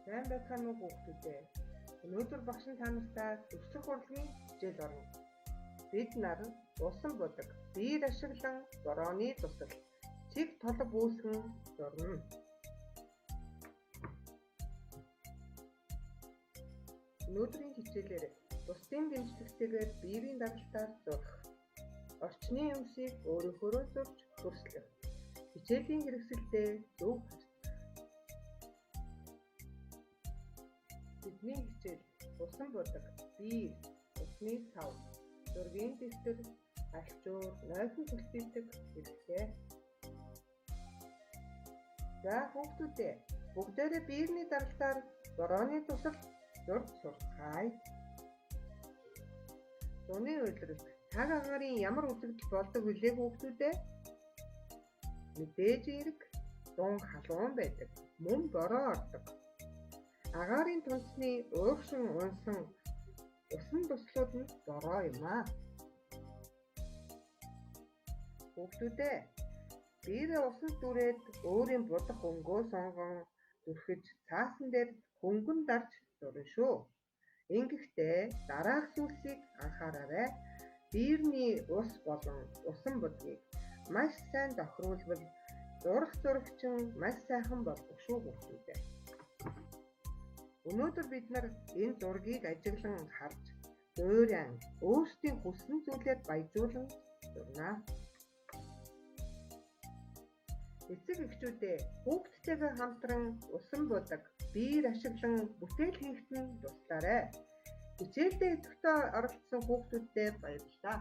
Сайн байцгаана уу хүүхдүүдээ. Өнөөдөр багш нь та нартай өсөх урлагийн хичээл орно. Бид нар усан будаг, биер ашиглан борооны дусал, цэг толбо үүсгэн зурна. Өнөөдрийн хичээлээр бусдын дэмжлэгтэйгээр биерийн даралтаар зурах, орчны юмсыг өөрийнхөөрөө зурж дүрслэх, хичээлийн хэрэгсэлдээ зөв харьцах. Бидний хичээл усан будаг, биер, усны сав, зургийн дэвтэр, альчуур, нойтон төлбийдэг хэрэгтэй. За хүүхдүүдээ, бүгдээрээ биерний даралтаар борооны дусал зурж сурцгаая. Зуны улиралд цаг агаарын ямар үзэгдэл болдог билээ хүүхдүүдээ? Мэдээж эерэг, зун халуун байдаг, мөн бороо ордог. Агаарын тунцны ууршин унсан усан дуслууд нь бороо юм аа. Хүүхдүүдээ, биерээ усанд түрээд өөрийн будах өнгөө сонгон зүрхэж цаасан дээр хөнгөн дарж зурна шүү. Ингэхдээ дараах зүйлсийг анхаараарай. Биерний ус болон усан будгийг маш сайн тохируулбал зурах зураг чинь маш сайхан болдог шүү хүүхдүүдээ. Өнөөдөр бид нар энэ зургийг ажиглан харж, дуурайн өөрсдийн хүссэн зүйлээр баяжуулан зурна. Эцэг эхчүүдээ хүүхдтэйгээ хамтран усан будаг, биер ашиглан бүтээл хийхэд нь туслаарай. Хичээлдээ идэвхтэй оролцсон хүүхдүүддээ баярлалаа.